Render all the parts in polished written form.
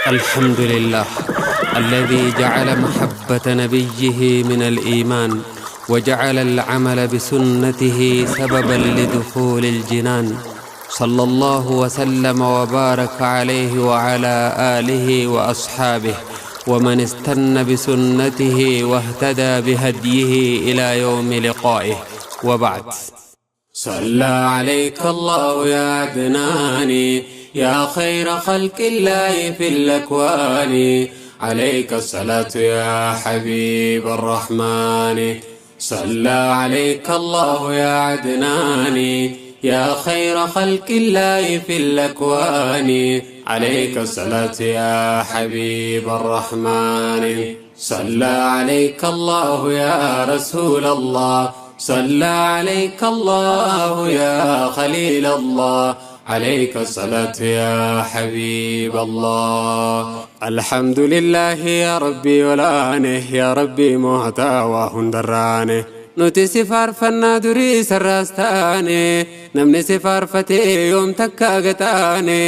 الحمد لله الذي جعل محبة نبيه من الإيمان وجعل العمل بسنته سببا لدخول الجنان، صلى الله وسلم وبارك عليه وعلى آله وأصحابه ومن استنى بسنته واهتدى بهديه إلى يوم لقائه، وبعد. صلى عليك الله يا عدناني يا خير خلق الله في الأكوان، عليك الصلاة يا حبيب الرحمن. صلى عليك الله يا عدناني يا خير خلق الله في الأكوان، عليك الصلاة يا حبيب الرحمن. صلى عليك الله يا رسول الله، صلى عليك الله يا خليل الله، عليك الصلاة يا حبيب الله. الحمد لله يا ربي ولانه يا ربي مهتا وهندرانه، nuti si faarfannaa durii sarraas taane, namni si faarfatee yoom takka gataane,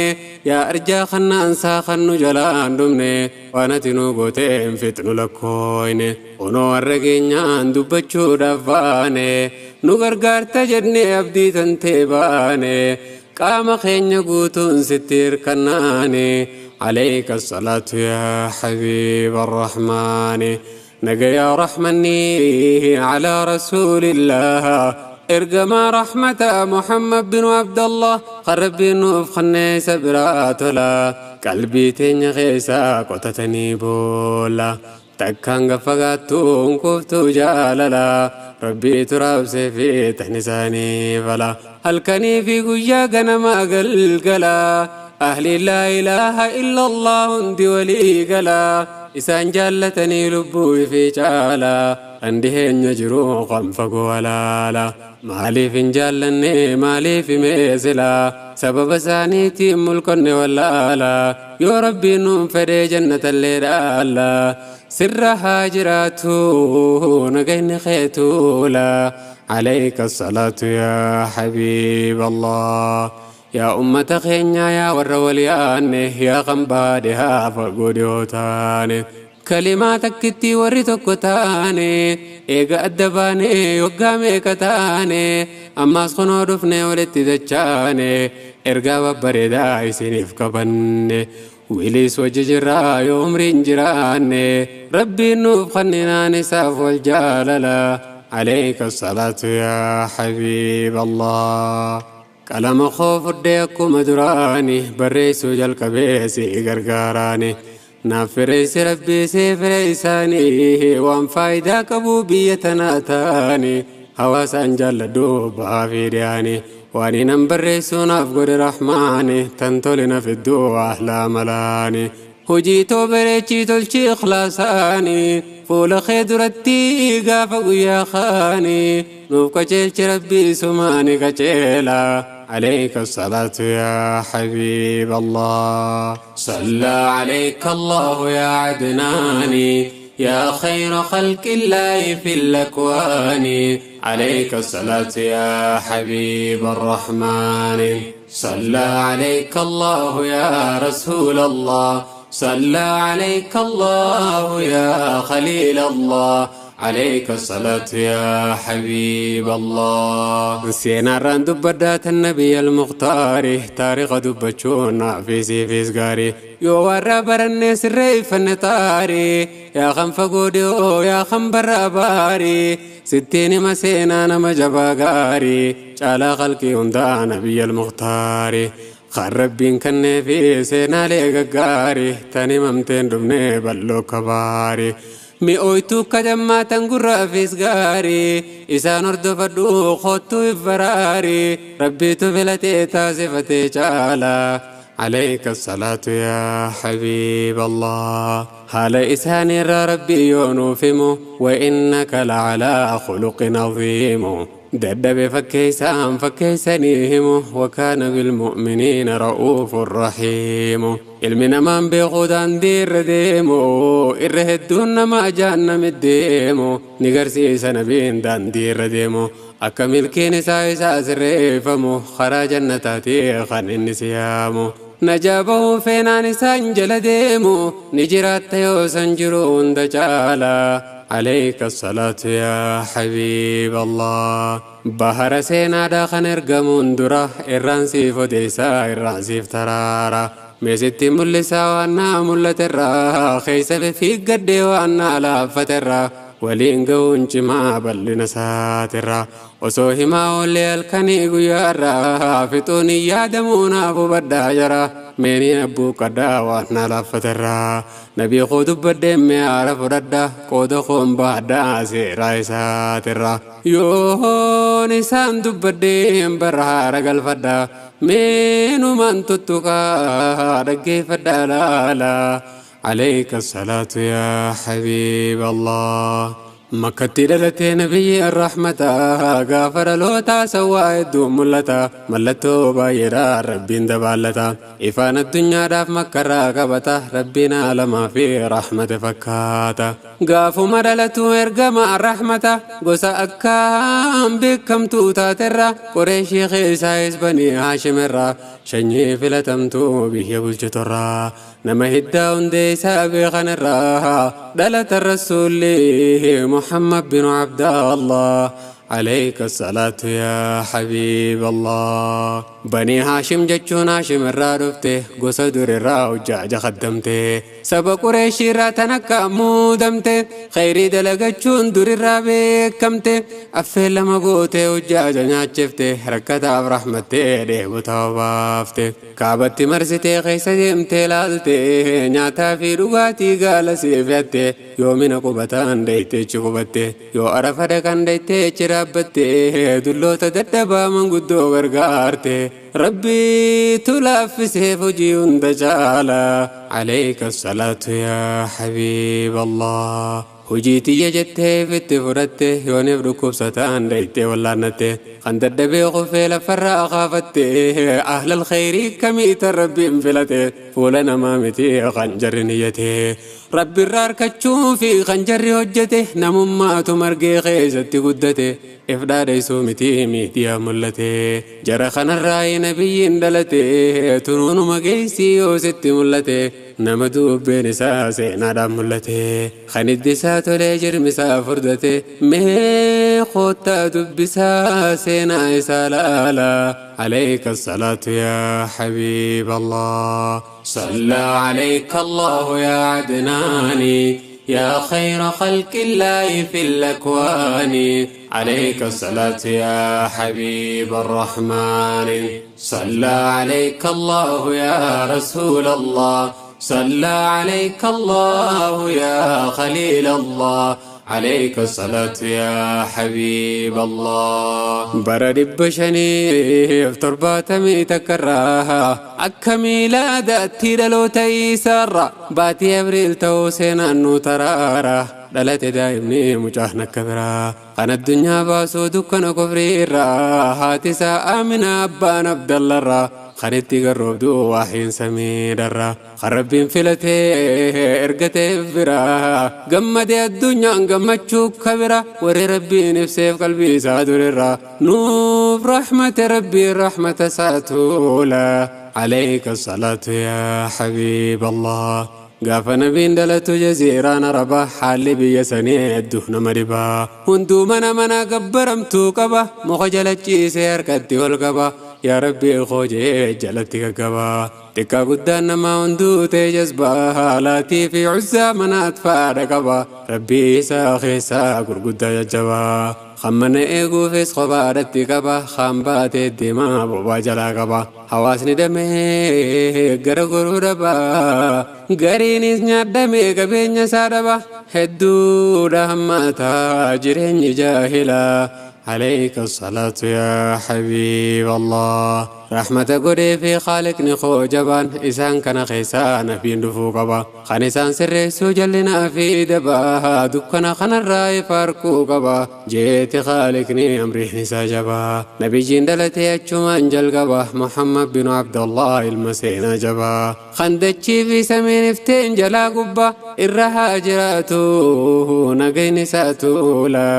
yaa arjaa kannaansaa kan nu jalaan dhumne, waan ati nu gooteen fixnu lakkooyne, kunoo har'a geenyaan dubbachuudhaaf baane, nu gargaarta jennee abdii tantee baane, qaama keenya guutuun sitti hirkannaane. عليك الصلاة يا حبيب الرحمن. نجا رحمني على رسول الله، ارقما رحمة محمد بن عبد الله، خرب نوف خنيس براتلا، قلبي تنغيسا قطتني بولا، تكان قفقاتون كفتو جاللا، ربي تراب سيفي تحنساني فلا، هل كني في قجا قنما قلقلا، أهل لا إله إلا الله اندي ولي قلا، إسان جالتني لبوي في جالا، عندهن يجرو قنفق ولالا، مالي فنجالني مالي في ميزلا، سبب سانيتي ملكني ولالا، يا ربي نوم فري جنة الليل، سر هاجراتو نقين خيتولا. عليك الصلاة يا حبيب الله. يا أمة خينيا يا ور وليانه يا غنبادها فقوديوتاني، كلماتك كتي وريتوكتاني، إيغا أدباني وقامي كتاني، أما سخنو دفني ولتي دجاني، إرقا وبريدا يسينيف كبني، ويليس وججرا يوم رنجراني، ربي نوف خننا نساف والجاللا. عليك الصلاة يا حبيب الله. قلم خوف الديكم دراني، بريسو جل كبيسي غرغراني، نافريس ربي سيفريساني، وان فايدة كبوبية تناتاني، هواسان جل دوبا في دياني، واني نمبريسو نافقر رحماني، تنتولنا في الدو أحلى ملاني، هجيتو بريتشي تلشي إخلاصاني، فول خيدرتي قافق يا خاني، نوف كجيلش ربي سماني كجيلا. عليك الصلاة يا حبيب الله. صلى عليك الله يا عدناني يا خير خلق الله في الأكوان، عليك الصلاة يا حبيب الرحمن. صلى عليك الله يا رسول الله، صلى عليك الله يا خليل الله، عليك الصلاة يا حبيب الله. سينا ران دبدات النبي المختار، تاريخ دبتشونا في سيف سقاري، يو ورا برنس الريف النطاري، يا خم فقوديو يا خم براباري، ستين ما سينا نما جباغاري، على خلقي هندا نبي المختار، خرب بين كن في سينا لقاري، تاني ممتين دمني بلو كباري، mi'ooytuu kadammaa tan gurraafis gaarii, isaan hordofadhu kottuu iffaraari, rabbiitu filatee taasifatee caala. عليك الصلاة يا حبيب الله. هل إسان ربي يونفم، وإنك لعلى خلق عظيم، دب فكيسان فكيسانيهم، وكان بالمؤمنين رؤوف رحيم، علمنا من بغدان دير ديمو، إرهدون ما جانا مديمو، نقرسي سنبين دان دير ديمو، أكمل كينسا إساس الريفمو، خرج النتاتي خان النسيامو، Najaa bahuu feenaan isaan jala deemu ni jiraatta yoo san jiru hunda caala. عليك الصلاة يا حبيب الله. Bahara seenaadha kan ergamuun dura irraan siif odeessaa, irraan siif taraara. Meesitti mul'isaa waan naa mul'aterraa, keessa fiiggadhee waan naa laaffaterraa, waliin ga'uun cimaa bal'ina isaatirraa. Osoo himaa oollee halkanii guyyaarraa fixuun hin yaadamuu, naaf hubadhaa jara. Meenii abbuu qaddaa waan naa laaffaterraa. Nabii koo dubbadhee mi'aara fudhadha, qooda koon baadhaa seeraa isaatirraa. Yoon isaan dubbadheen barra haara galfadha. Meenumaan tuttuqaa dhaggeeffadhaa laala. عليك الصلاة يا حبيب الله. Makkatti dhalatee nabiyyi rahmata, gaafa dhalootaa sawwaa hedduu mul'ata. Mallattoo baay'eedhaan Rabbiin dabaallata. Ifaan addunyaadhaaf makkarraa qabata. Rabbiin aalamaa fi rahmata fakkaata. Gaafuma dhalatu ergama rahmata, gosa akkaan beekamtuu taaterra, Qureeshii keessaa Banii Haashimirra, sanyii filatamtuu biyya bulchiturraa, nama hiddaa hundee isaa beekanirraa dhalata rasuulli محمد بن عبد الله. عليك الصلاة يا حبيب الله. بني هاشم jechuun Haashim irraa dhufte, gosa dur irraa hojjaaja kaddamte, saba Qureeshii irraa tan akka muudamte, khayrii dalagachuun dur irraa beekamte. Affee lama gootee hojjaaja nyaachifte, rakkataaf rahmattee dheebota baafte. Kaabatti marsitee keessa deemtee laalte, nyaataa fi dhugaatii gaala siif yatte. Yoo mina qubataan deeyteechi qubatte, yoo Arafa dhaqan deeyteechi dhaabbatte, dulloota dadhabaa manguddoo gargaarte. Rabbiitu laaffiseef hojii hunda caala. عليك الصلاة يا حبيب الله. Hojii tiyya jettee fitti fudhatte, yooniif dhukkubsataan deeytee wallaannatte, kan dadhabee qufee lafarraa kaafatte. Ahlal khayrii kamiita Rabbiin filate? Fuula namaa miti kan jarri niyyate, Rabbiirraa harkachuu fi kan jarri hojjete. Namummaatu margee keessatti guddate, if dhaadheessuu miti miidiyaa mul'ate. Jara kanarraa nabiyyiin dhalate. Tunuunuma geessii yoo sitti mul'ate, nama dubbeen isaa seenaadhaan mul'ate, kan iddi isaa tolee jirmi isaa furdate. Mee koottaa dubbisaa seenaa isaa laala. عليك الصلاة يا حبيب الله. صلى عليك الله يا عدناني، يا خير خلق الله في الأكوان. عليك الصلاة يا حبيب الرحمن. صلى عليك الله يا رسول الله. صلى عليك الله يا خليل الله. عليك الصلاة يا حبيب الله. Bara 570 takkarraa akka miilaadaatti dhaloota isaarra, baatii Abriil ta'uu seenaan nu taraara, dhalate daa'imni mucaan akka biraa kan addunyaa baasuu dukkana kufriirraa. Haati isaa Amina, abbaan Abdallarraa, kan itti garroobdu waahiin samiidharraa, kan Rabbiin filatee ergateef biraa gammadee addunyaan gammachuu kabira. Warri Rabbiin ibseef qalbii isaa durirraa nuuf rahmate, Rabbiin rahmata isaa tuula. عليك الصلاة يا حبيب الله. Gaafa nabiin dhalatu jaziiraan Arabaa haalli biyya sanii hedduu nama dhibaa. Hunduu mana mana gabbaramtuu qaba, muka jala ciisee harkatti ol qaba, yaa Rabbii koojee jalatti gaggabaa. Xiqqaa guddaan namaa hunduu ta'e jazbaa, Laatii fi Uzzaa manaat faadha qaba, Rabbii isaa keessaa gurguddaa jajjabaa. Kan mana eeguufis kophaadhatti qaba, kan baatee deemaa bobaa jalaa qaba. Hawaasni damee gara goruu dhaba, gariinis nyaadhamee qabeenya isaa dhaba. Hedduudha hammaataa jireenyi jaahilaa. عليك الصلاة يا حبيب الله. رحمة godhee fi Khaaliqni koo jabaan isaan kana keessaa nabiin dhufuu qaba. Kan isaan sirreessuu jallinaa fi dabaa, dukkana kanarraa ifa arguu qaba. Jeeti Khaaliqni amriin isaa jabaa. Nabiyyiin dhalatee achumaan jalqaba. Muhammad bin Abdullah ilma seenaa jabaa. Kan dachii fi samiin ifteen jalaa gubbaa irra haa jiraatu nagayni isaa tuula.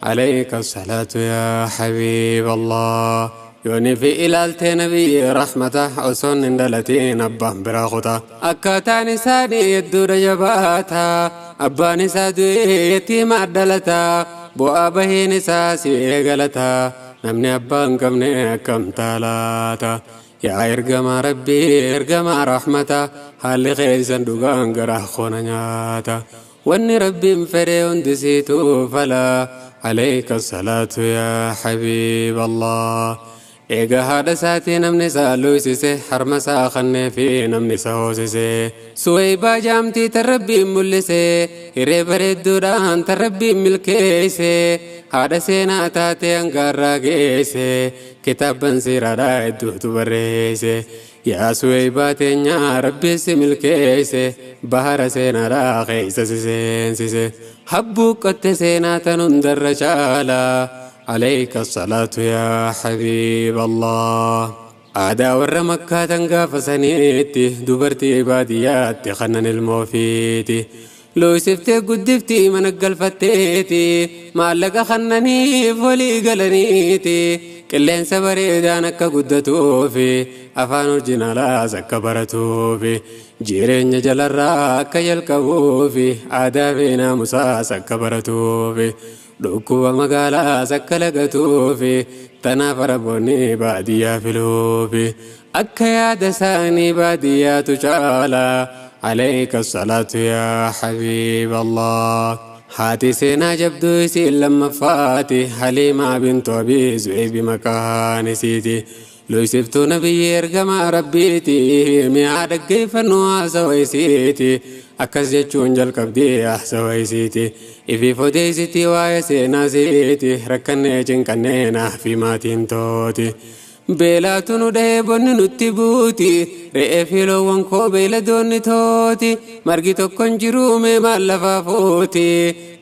عليك الصلاة يا حبيب الله. Yooni fi ilaaltee nabiyyi rahmata osoon hin dhalatiin abbaan biraa kuta. Akkaataan isaanii hedduudha jabaata. Abbaan isaa du'ee yatiima dhalata. Bu'aa bahiin isaa si eegalata. Namni abbaa hin qabne akkam taalaata. Yaa ergamaa rabbii ergamaa rahmata haalli keessan dhugaan garaa koona nyaata. Wanni rabbiin fedhe hundi siituu fala. Alayka salaatu yaa habiib Allah. Eega haadha isaatii namni isaa luysise harma isaa kannee fi namni isa hoosise. Suweybaa jaamtii tan rabbiin mul'ise hiree bareedduudhaan tan rabbiin milkeesse. Haadha seenaa taatee hangaarraa geesse kitaabban seeraadhaa hedduutu barreesse. Yaa Suweybaa teenyaa rabbi si milkeesse bahara seenaadhaa keessa si seensise. Habbuuqqatte seenaa tan hundarra caala. عليك الصلاة يا حبيب الله. Aadaa warra makkaa tan gaafa saniitti dubartii baadiyyaatti kannan ilmoofiiti. Looysiftee guddiftii mana galfatteeti maallaqa kannaniif walii galaniiti. Qilleensa bareedaan akka guddatuufi afaan orjinaalaas akka baratuufi jireenya jalarraa akka jalqabuufi aadaa fi naamusaas akka baratuufi. Dhukkuba magaalaas akka lagatuufi tanaaf araboonni baadiyyaa filuufi akka yaada isaanii baadiyyaatu caala. Alayka salaatu yaa habiib Allah. Haati seenaa jabduu isiin lammaffaati Haliimaa bintu Abii Zu'eebi maqaan isiiti. Luysiftuu nabiyyi ergamaa rabbiiti mi'aa dhaggeeffannu haasawa isiiti. Akkas jechuun jalqabdii haasawa isiiti. Ifiif odeessitii waa'ee seenaa siiti rakkannee cinqannee naaf fi maatiin tooti. Beelaatu nu dhahee bonni nutti buuti re'ee fi loowwan koo beeyladoonni tooti margi tokko hin jiru mee maal lafaa fuuti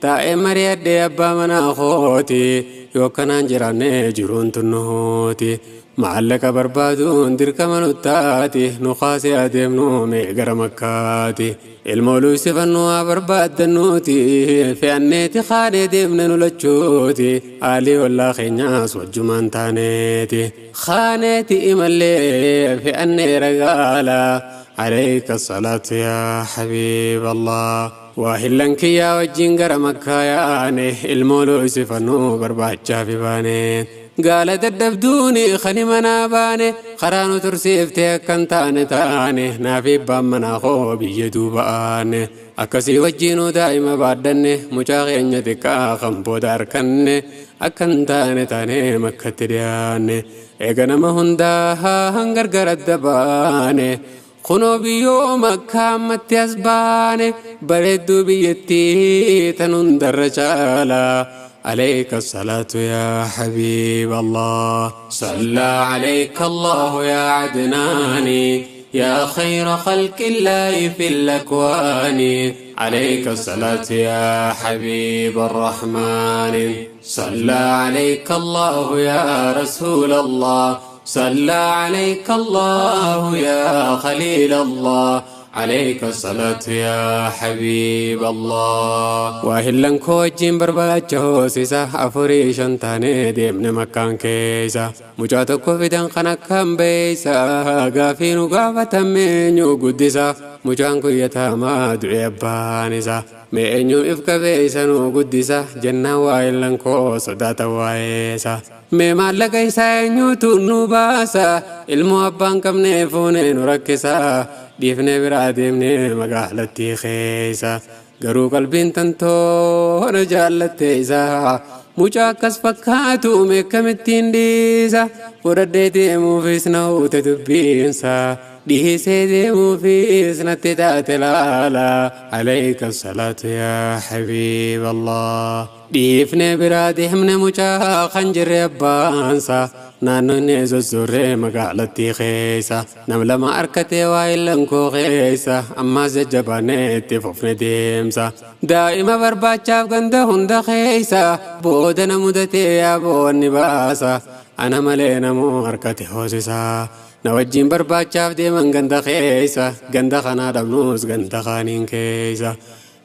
taa'ee mari'adhee abbaa manaa kooti yoo akkanaan jiraanne jiruun tunnuuti. Maallaqa barbaaduun dirqama nuttaati nu kaasee adeemnu mee gara makkaati. Ilmoo luysifannuu haa barbaaddannuuti fe'anneeti kaanee deemne nu lachuuti haalii ollaa keenyaas wajjumaan taaneeti. Kaaneeti imallee fe'annee ragaala. عليك الصلاة يا حبيب الله. Waahillan kiyyaa wajjin gara makkaa yaane ilmoo luysifannuu barbaachaa fi baane. Gaala dadhabduuni kani manaa baane karaa nu tursiiftee akkan taane taane naaf abbaan manaa koo biyya duuba aane. Akkasii wajjinuu daa'ima baadhanne mucaa keenya xiqqaa kan booda harkanne akkan taane taane makkatti dhiyaanne. Eega nama hundaa gargar adda baane. Kunoo biyyoo makkaa ammatti as baane bareedduu biyyattii tan hundarra caala. عليك الصلاة يا حبيب الله. صلى عليك الله يا عدناني يا خير خلق الله في الأكوان. عليك الصلاة يا حبيب الرحمن. صلى عليك الله يا رسول الله. صلى عليك الله يا خليل الله. عليك الصلاة يا حبيب الله. Waahillan koo wajjin barbaacha hoosisa afurii shan taanee deemne makkaan keessa. Mucaa tokko fidan kan akkaan beeysa gaafii nu gaafatame eenyu guddisa. Mucaan kun yataamaa du'e abbaan isaa. Mee eenyu if qabeessa nu guddisa jennaan waahillan koo sodaata waa'eessa. Mee maallaqa isaa eenyutu nu baasa ilmoo abbaan qabne fuunee nu rakkisa. Dhiifnee biraa deemnee magaalattii keessa. Garuu qalbiin tantoona jaallatte isaa. Mucaa akkas fakkaatu meekkamittiin dhiisa. Fudhadhee deemuufis na huute dubbiinsa. Dhiisee deemuufis natti taate laala. Alayka salaatu yaa habiib Allah. Dhiifnee biraa deemne mucaa kan jirre abbaansa. Naannoonni sosorree magaalattii keessa. Nam lama harkatee waahillan koo keessa. Ammaas jajjabaannee itti fufne deemsa. Daa'ima barbaachaaf ganda hunda keessa. Booda na mudatee yaaboo baasa. Ana malee namuu harkate hoosisaa. Na wajjin barbaachaaf deeman ganda keessa. Ganda kanaa dhabnus ganda kaaniin keessa.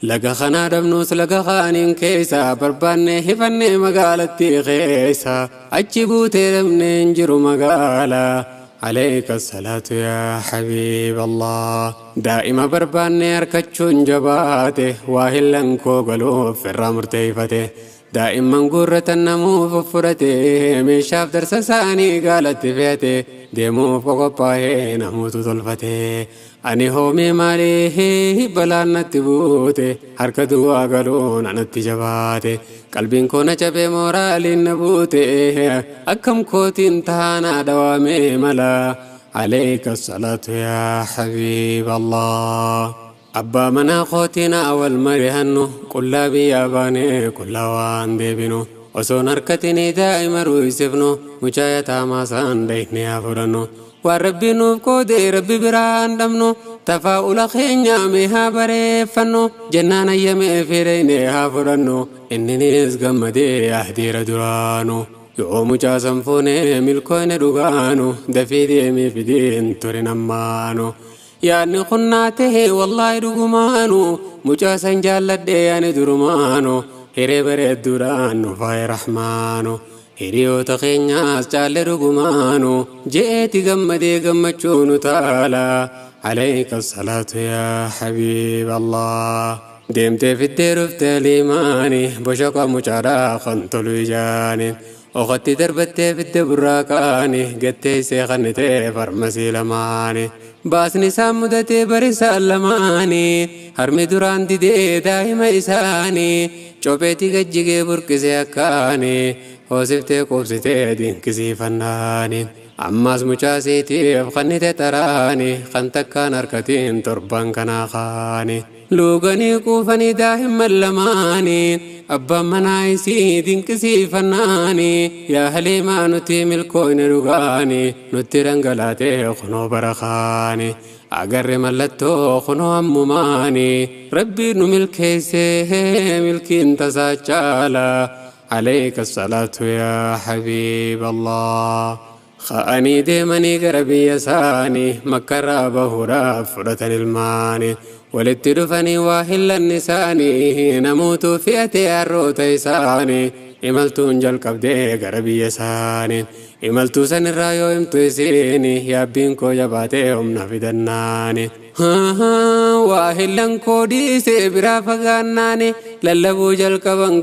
Laga kanaa dhabnuus laga kaaniin keessa barbaanne hifanne magaalatti keessa achi buutee dhabne hin jiru magaalaa. عليك الصلاة يا حبيب الله دائما برباني أركتشون جباته واهلن كوغلو في الرامر تيفته دائما قرة النمو ففرته من شاف درس ساني قالت فيته ديمو فقباه نموت طلفته أني هومي مالي بلان نتبوته حركة واقلون عن التجباته قلبين كون جبه مورالي نبوته أكم كوتين تانا دوامي ملا عليك الصلاة يا حبيب الله أبا منا خوتنا أول مرهنو كلا بياباني كلا وان ديبنو وسون حركتني دائما رويسفنو مجايتا ما سان ديني أفرنو وربي نوف كودي ربي بران دمنو تفاؤل خينيا مها بريفنو جنان يمي فيريني هافرنو إنني اسقمدي أهدير درانو يوم جاسم فوني ملكون رغانو دفي ديمي في دين تورين أمانو يعني قناته والله رغمانو مجاسن جالد يعني درمانو هري بريد درانو فاي رحمانو hiriyoota keenyaas caalle dhugumaanu je'eeti gammadee gammachuunu taala عليك الصلاة يا حبيب الله deemtee fiddee dhufte liimaani boshoqa mucaadhaa kan tolu ijaani oqotti darbattee fidde burraaqaani gattee isee kannitee farmasii lamaani baasni isaan mudatee barisaan lamaani harmi duraan didee daa'ima isaanii copheetti gajjigee burqisee akkaani hoosiftee quubsitee dinqisiifannaani ammas mucaasiitiif kannite xaraani kan takkaan harkatiin torban kanaa kaani luuganii quufanii daa'imman lamaanii abbaan manaa isii dinqisiifannaani yaa haliimaa nuti milkooyne dhugaani nutti dhangalaatee kunoo barakaani agarre mallattoo kunoo ammumaani rabbii nu milkeessee milkiin tasaa caala عليك الصلاة يا حبيب الله خاني ديمني قربي يساني مكة بهورا فرة الماني ولتدفني واهل النساني نموت في الروت يساني إملتون جل قبدي قربي يساني إملتو سن الرايو امتو يا بينكو جباتي أمنا في دناني واهلن كودي سيبرا فغاناني للبو جل قبن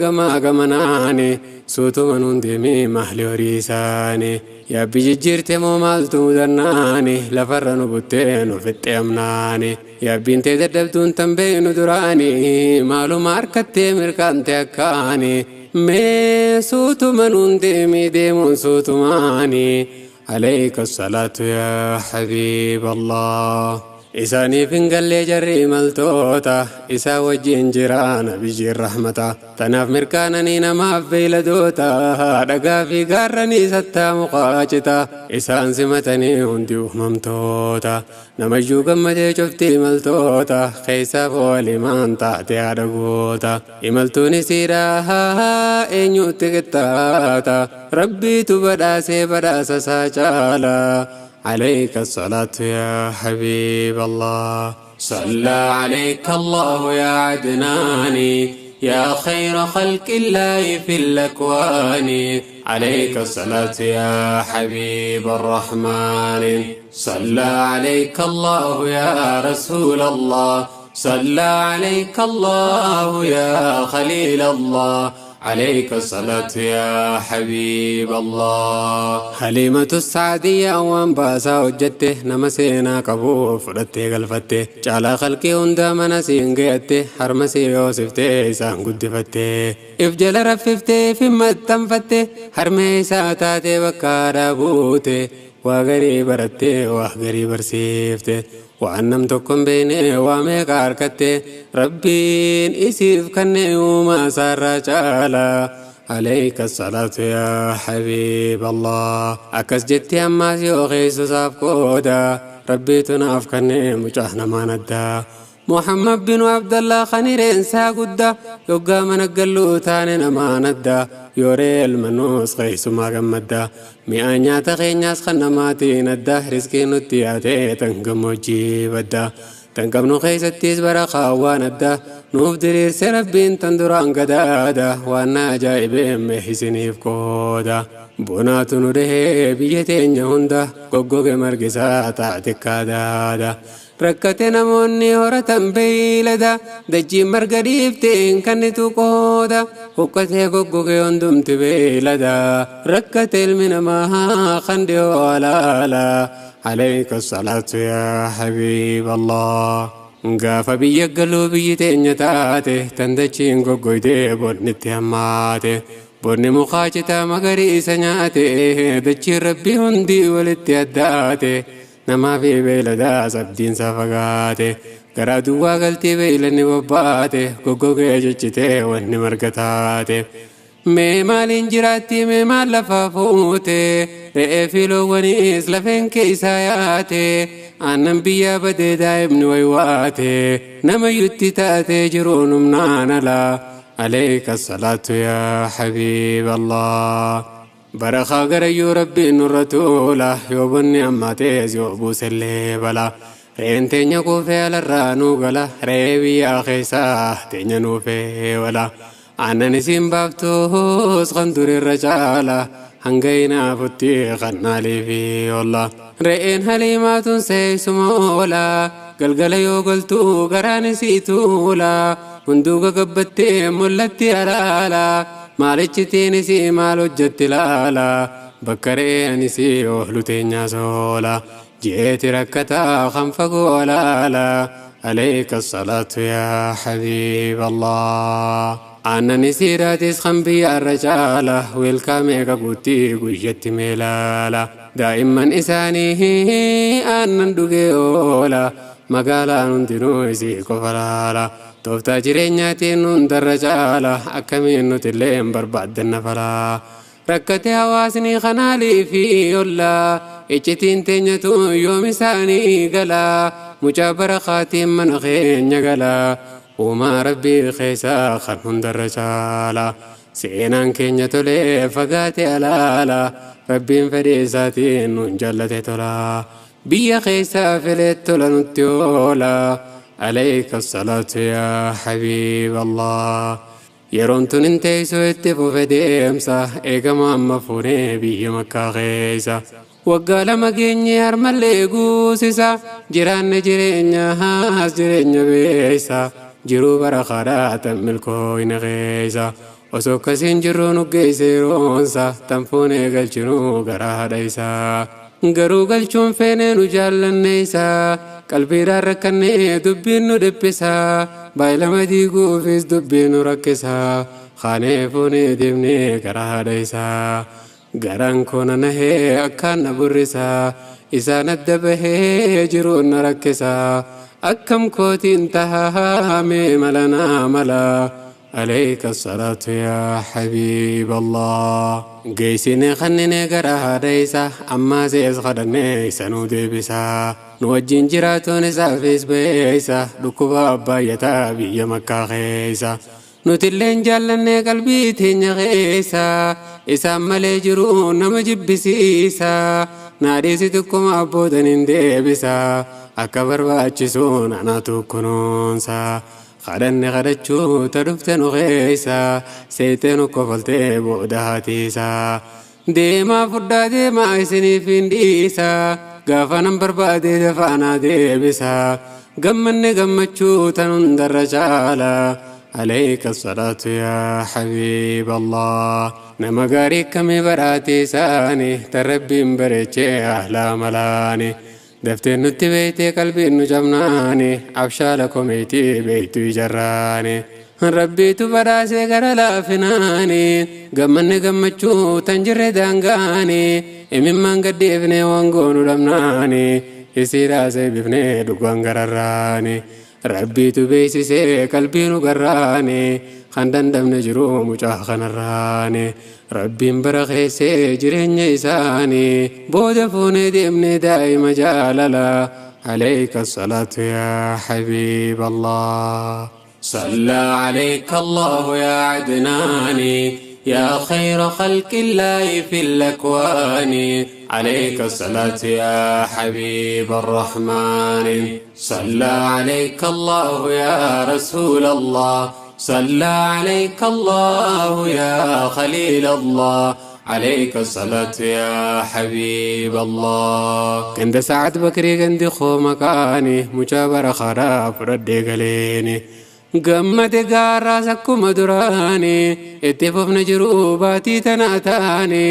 غمناني سوتو منون ديمي مهلي وريساني يا بيجيرتي مو مالتو دناني لفرنو بوتينو في التيمناني يا بنتي ددبتون تنبينو دراني مالو ماركتي مركانتي أكاني مي سوتو منون ديمي ديمون سوتو ماني عليك الصلاة يا حبيب الله isaaniif hin gallee jarri imaltoota isaa wajjin jiraana biyyiin rahmata tanaaf mirkaananii namaaf beeyladoota dhagaa fi gaarranii sattaamu qaacita isaan simatanii hundi uumamtoota namayyuu gammadee cufti imaltoota keessaaf walimaan taate haadha goota imaltuun isiidhaa eenyutti qixxaata rabbiitu badhaasee badhaasa isaa caala عليك الصلاة يا حبيب الله صلى عليك الله يا عدناني يا خير خلق الله في الأكوان عليك الصلاة يا حبيب الرحمن صلى عليك الله يا رسول الله صلى عليك الله يا خليل الله عليك الصلاة يا حبيب الله حليمة السعدية وانباسا وجدته نمسينا قبو فرته قلفته جعل خلقي هندا منسين قيته حرمسي يوسفته إسان قدفته إفجل رففته في متنفته حرمي ساتاتي بكارا بوته وغري برته وغري برسيفته وعنم تكن بيني وامي قاركته ربين إسيف كني وما سار جالا عليك الصلاة يا حبيب الله أكس جتي أما سيوخي سصاف كودا ربي تناف كني مجاهنا ما ندى محمد بن عبد الله خنير إنسا قدا يقا من قلو تاني نما ندى يوري المنوس قيس ما قمدا مئة تخينياس خنماتي ندى رزقي نتياتي تنقم وجيبدا Tan qabnu keessattis barakaa waan adda nuuf diriirse Rabbiin tan duraan gadaada waan na ajaa'ibee isiniif qooda. Bonaatu nu dhahee biyya teenya hunda goggoge margisaa taate kaadaada. Rakkate namoonni horatan beeylada dachiin marga dhiifteen kannitu qooda huqqatee goggoge hundumti beeylada rakkate ilmi namaa kan dhiyoo alaala. عليك الصلاة يا حبيب الله. Gaafa biyya galuu biyyi teenya taate tan dachiin goggoytee bonni itti hammaate bonni mukaa citaa magariisa nyaate dachiin Rabbii hundi walitti addaate namaa fi beeyladaas abdiinsa fagaate garaa duwwaa galtii beeylanni bobbaate goggogee ciccitee wanni marga taate. Mee maaliin jiraatti, mee maal lafaa fuute? Re'ee fi loowwaniis lafeen keessaa yaate aannan biyyaa badee daa'imni waywaate nama yutti taatee jiruun humnaan alaa. عليك الصلاة يا حبيب الله. Barakaa garayyuu Rabbiin nurra tuula yoo bonni ammaatees yoo buusellee bala. Re'een teenya kuufee alarraa nuu gala, re'ee biyyaa keessaa teenya nuufee wala. Aannan isiin baaftus kan durirra caala hanga hinaafutti kannaalii fi olla. Re'een haliimaatun seessuma oola galgala yoo galtu garaan isii tuula hunduu gagabbattee mul'atti alaala maalichitiin isii maal hojjetti laala bakka re'een isii oolu teenyaa soola jeeti rakkataa kan fagoo alaala. عليك الصلاة يا حبيب الله. Aannan isiidhaatis kan biyya irra caala weelkaa meeqa guutii guyyatti meelaala daa'imman isaanii aannan dhugee oola magaalaan hundinuu isii qofa laala tooftaa jireenyaatiin hundarra caala akkamiin nuti illee hin barbaaddanna falaa. Rakkate hawaasni kanaalii fi ollaa iccitiin teenyatu yoom isaanii galaa mucaa barakaatiin mana keenya galaa uumaa Rabbii keessaa kan hundarra caala seenaan keenya tolee fagaate alaala Rabbiin fedhii isaatiin nun jaallate tola biyya keessaa filee tola nutti oola. عليك الصلاة يا حبيب الله. Yeroon tun hin teessoo itti fufe deemsa eegama amma fuunee biyya Makkaa keessa. Waggaa 2 geenye harmallee guusisa jiraanne jireenya haas jireenya beeysa jiruu barakaadhaa tan milkooyne keessa. Osoo akkasiin jirru nu geesse yeroonsa tan fuunee galchinuu gara haadha isaa. Garuu galchuun feenee nu jaallanne isaa qalbiidhaan rakkannee dubbiin nu dhiphisa baay'ilama diiguufis dubbiin nu rakkisa kaanee fuunee deemnee gara haadha isaa. Garaan koo na nahee akkaan na burrisa isaan adda bahee jiruun na rakkisa akkam kootiin tahaa mee mala naa mala. عليك الصلاة يا حبيب الله. Geessinee kanneen gara haadha isaa ammaa sees kadhannee isa nu deebisa nu wajjin jiraatuun isaafis beeysa dhukkuba abbaayyataa biyya Makkaa keessa. Nutilleen jaallannee qalbii teenya keessa isaan malee jiru nama jibbisiisa naadhiisi tokkuma abbootan hin deebisa akka barbaachisuun anatu kunuunsa. Kadhanne kadhachuu ta dhufte nu keessa seetee nu kofaltee booda haatiisa. Deemaa fudhaa deemaa isiniif hin dhiisa gaafa nan barbaade dafaanaa deebisa gammanne gammachuu tan hundarra caala. عليك الصلاة يا حبيب الله. Nama gaarii akkamii badhaate isaanii tan Rabbiin bareechee ahlaa malaani. Dafteen nutti beeytee qalbiin nu cabnaani abshaala komeetii beeytu ijarraani. Rabbiitu badhaasee gara laafinaani gammanne gammachuu tan jirre daangaani imimmaan gaddeefnee waan goonu dhabnaani isiidhaasee bifnee dhugaan gararraani. Rabbiitu beeksisee qalbii nu garraani kan dandamne jiru mucaa kanarraani. Rabbiin bara keessee jireenya isaanii booda fuunee deemnee daa'ima jaalala. عليك الصلاة يا حبيب الله. صلى عليك الله يا عدناني. يا خير خلق الله في الأكوان عليك الصلاة يا حبيب الرحمن صلى عليك الله يا رسول الله صلى عليك الله يا خليل الله عليك الصلاة يا حبيب الله كند سعد بكري كند خو مكاني مجابر خراب ردي قليني gammade gaarraas akkuma duraani itti fufne jiruu baatii tana taane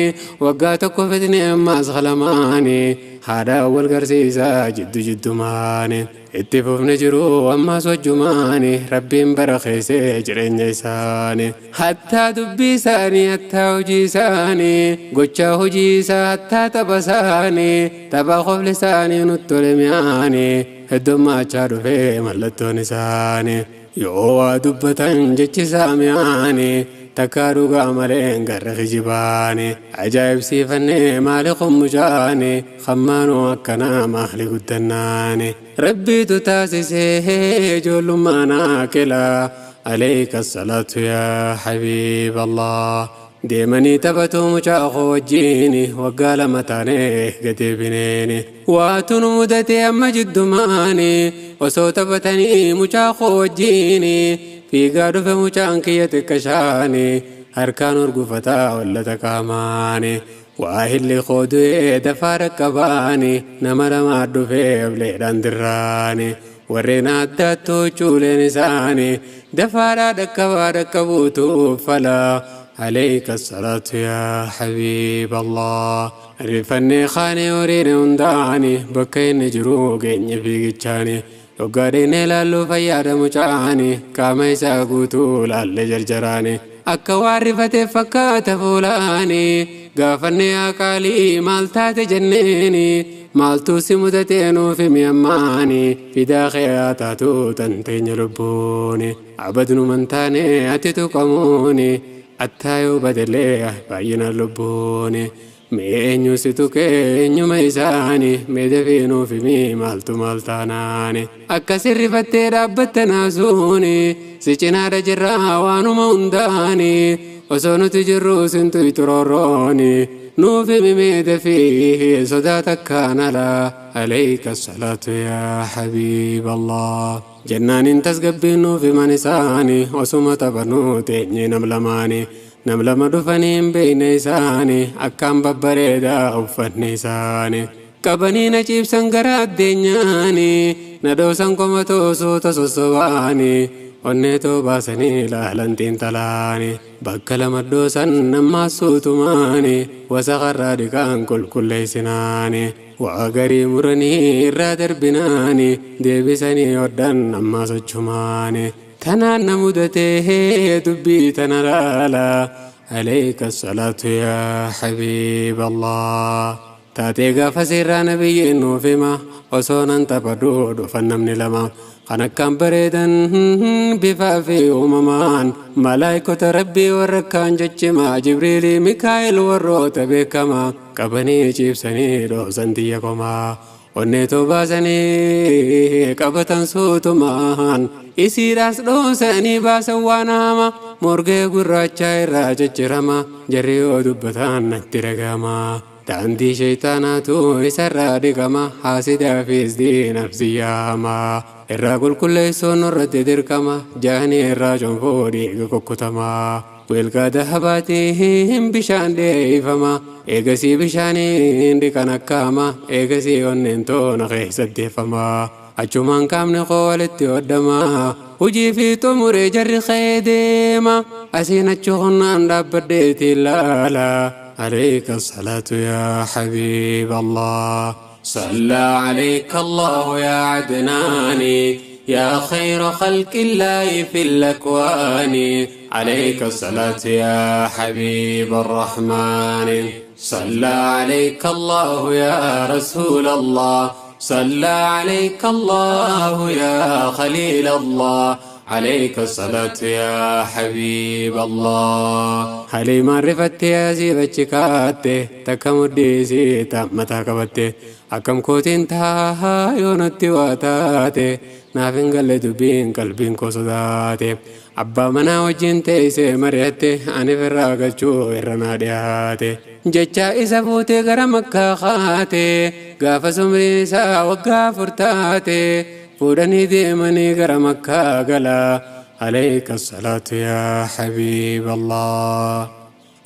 waggaa tokko fitne ammaas qalamaani haadha wal garsiisaa jiddu jiddumaani itti fufne jiruu ammaas wajjumaani rabbiin barakeessee jireenya isaani hattaa dubbii isaanii hattaa hojii isaanii gochaa hojii isaa hattaa tapha isaanii tapha qofli isaanii nutti tole mi'aani heddummaachaa dhufee mallattoon isaanii yoo waa dubbatan jechi isaa mi'aani takkaa dhugaa malee garra kijibaani ajaa'ibsiifannee maali qommucaani hammaanuu akkanaa maali guddannaani rabbiitu taasisee ijoollummaan akila عليك الصلاة يا حبيب الله deemanii taphatu mucaa koo wajjiini waggaa lama taanee gadi bineeni waatu nu mudate amma jiddumaani osoo taphatanii mucaa koo wajjiini fiigaa dhufe mucaan kiyya xiqqashaani harkaan urgufataa wallata qaamaani waa hilli koo du'ee dafaa dhaqqabaani nama lamaa dhufee ableedhaan dirraani warreen addaattuu cuuleen isaanii dafaadhaa dhaqqabaa dhaqqabuutu uffalaa عليك الصلاة يا حبيب الله رفني خاني وريني هنداني بكين جروق في قتشاني وقارين لالو فياد مجاني كما يساقوتو لال جرجراني akka waan rifate fakkaata fuulaani gaafanne yaa qaalii maal taate jenneeni maaltu si mudatee nuuf himi ammaani fidaa kee haa taatu tan teenya lubbuuni abadnu taane ati tuqamuuni attaa yoo badellee baay'ina lubbuuni mee eenyu si tuqee eenyuma isaani mee dafii nuuf himi maaltu maal taanaani akka sirrifattee dhaabbatte naasuuni si cinaadha jirraa waanuma hundaani osoo nuti jirru sintu iturorrooni nuuf himi mee dafii sodaa takkaan alaa عليك الصلاة يا حبيب الله jennaan tasgabbiin nuuf himan isaani osuma taphannuu teenyee nam lamaani nam lama dhufanii hin beekne isaani akkaan babbareedaa uffanni isaani qabanii na ciibsan gara addeenyaani na dhoosan qomatoo suuta sossobaani onneetoo baasanii ilaalan xiinxalaani bakka lama dhoosan ammaas suutumaani wasaqarraa dhiqaan qulqulleessinaani waa garii muranii irraa darbinaani deebisanii hodhan ammaas achumaani tanaan na mudatee dubbii tana laala عليك الصلاة يا حبيب الله taatee gaafa seerraa nabiyyiin nuuf hima osoo nan taphadhuu dhufan namni lama kan akkaan bareedan bifaa fi uumamaan malaayikota rabbii warra akkaan jechimaa jibriilii mikaa'el warroota beekamaa qabanii ciibsanii dhoosan xiyya komaa onneetoo baasanii qabatan suutumaan isiidhaas dhoosanii baasan waan hama morgee gurraachaa irraa ciccirama jarri yoo dubbatan natti dhagama. Daandii shayxaanaatu isarraa dhiqama haasidaafis diinaaf ziyyaama irraa qulqulleessuun nurratti dirqama jaanii irraa cuunfuu dhiiga kukkutama Wilgaa dahabaatiin bishaan dheeyfama eegasii bishaaniin dhiqan akkaama eegasii onneen toona keessatti deeffama achumaan qaamni koo walitti hodhama hojii fi xumuree jarri ka'ee deema asiin achi humnaan dhaabbadheetiin ilaala. عليك الصلاة يا حبيب الله صلى عليك الله يا عدناني يا خير خلق الله في الأكوان عليك الصلاة يا حبيب الرحمن صلى عليك الله يا رسول الله صلى عليك الله يا خليل الله عليك الصلاة يا حبيب الله حليما رفت يا زيبتشكاتي تكمديسي تمتا كبتي Akkam kootiin taahaa yoo natti waa taate, naaf hin galle dubbiin, qalbiin koo sodaate. Abbaa manaa wajjin teessee mari'atte, ani firraa galchuu irra naa dhiyaate. Jecha isa fuutee gara Makkaa kaate, gaafa sumriin isaa waggaa 4 taate fuudhanii deemanii gara Makkaa gala. Alayka salaatu yaa habiib Allah.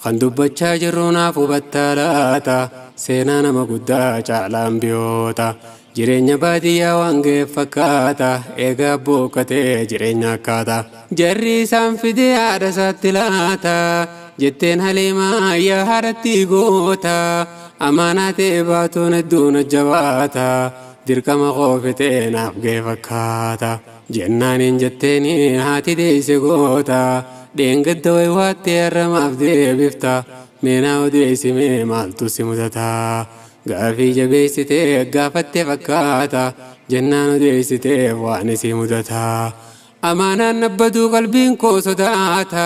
Kan dubbachaa jirru naaf hubattaa laata? Seenaa nama guddaa caalaan biyyoota. Jireenya baadiyyaa waan ga'eef fakkaata, eegaa boqqatee jireenya akkaata. Jarri isaan fidee haadha isaatti laata. Jetteen Haliimaa, yaa haadhatti goota, amaanaa ta'e baatuun hedduun jabaata. Dirqama qoofitee naaf ga'e fakkaata. Jennaaniin jetteeni haati deeyse goota. Dheengadda waywaattee harramaaf deebifta. Meenaa odeessimee maaltu si mudata? Gaafii jabeessitee gaafatte fakkaata. Jennaan odeessitee waan isii mudata. Amaanaan nabbaduu qalbiin koo sodaata.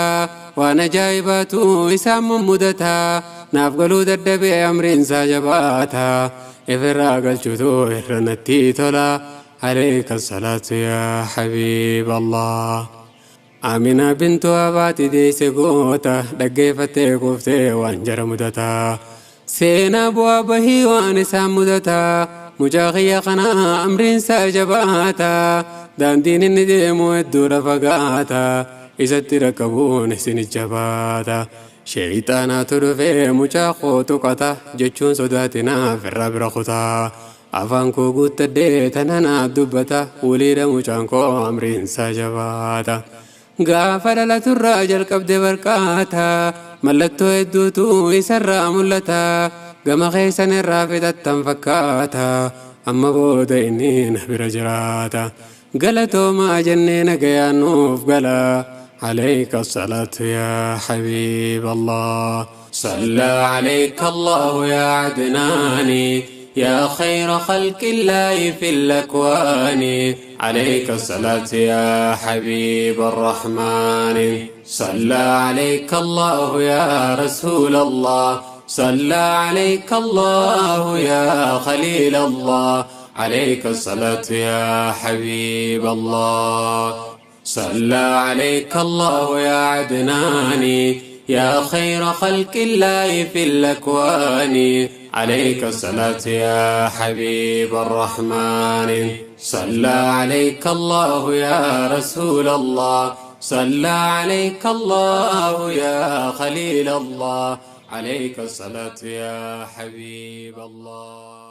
Waan ajaa'ibaatu isaan mummudata. Naaf galuu dadhabee, amriinsaa jabaata. Ifirraa galchuutu irra natti tola. Alayka salaatu yaa habiib Allah. Amina bintu abaati deesse goota, dhaggeeffattee kuuftee waan jara mudata. Seenaa bu'aa bahii waan isaan mudata. Mucaa kiyya kana amriinsaa jabaata. Daandiin inni deemu hedduudha fagaata. Isatti rakkabuun isin jabaata. Sheeyxaanaatu dhufee mucaa koo tuqata jechuun sodaatinaaf irraa bira kutaa. Afaan koo guuttadhee tana naaf dubbata. Waliidha, mucaan koo amriinsaa jabaata. Gaafa dhalaturraa jalqabde barqaata. Mallattoo hedduutu isarraa mul'ata. Gama keessan irraa fixattan fakkaata. Amma booda inni na bira jiraata. Galatoomaa jennee nagayaan nuuf gala. عليك الصلاة يا حبيب الله. صلى عليك الله يا عدناني، يا خير خلق الله في الأكوان. عليك الصلاة يا حبيب الرحمن. صلى عليك الله يا رسول الله. صلى عليك الله يا خليل الله. عليك الصلاة يا حبيب الله. صلى عليك الله يا عدناني، يا خير خلق الله في الأكوان. عليك الصلاة يا حبيب الرحمن. صلى عليك الله يا رسول الله. صلى عليك الله يا خليل الله. عليك الصلاة يا حبيب الله.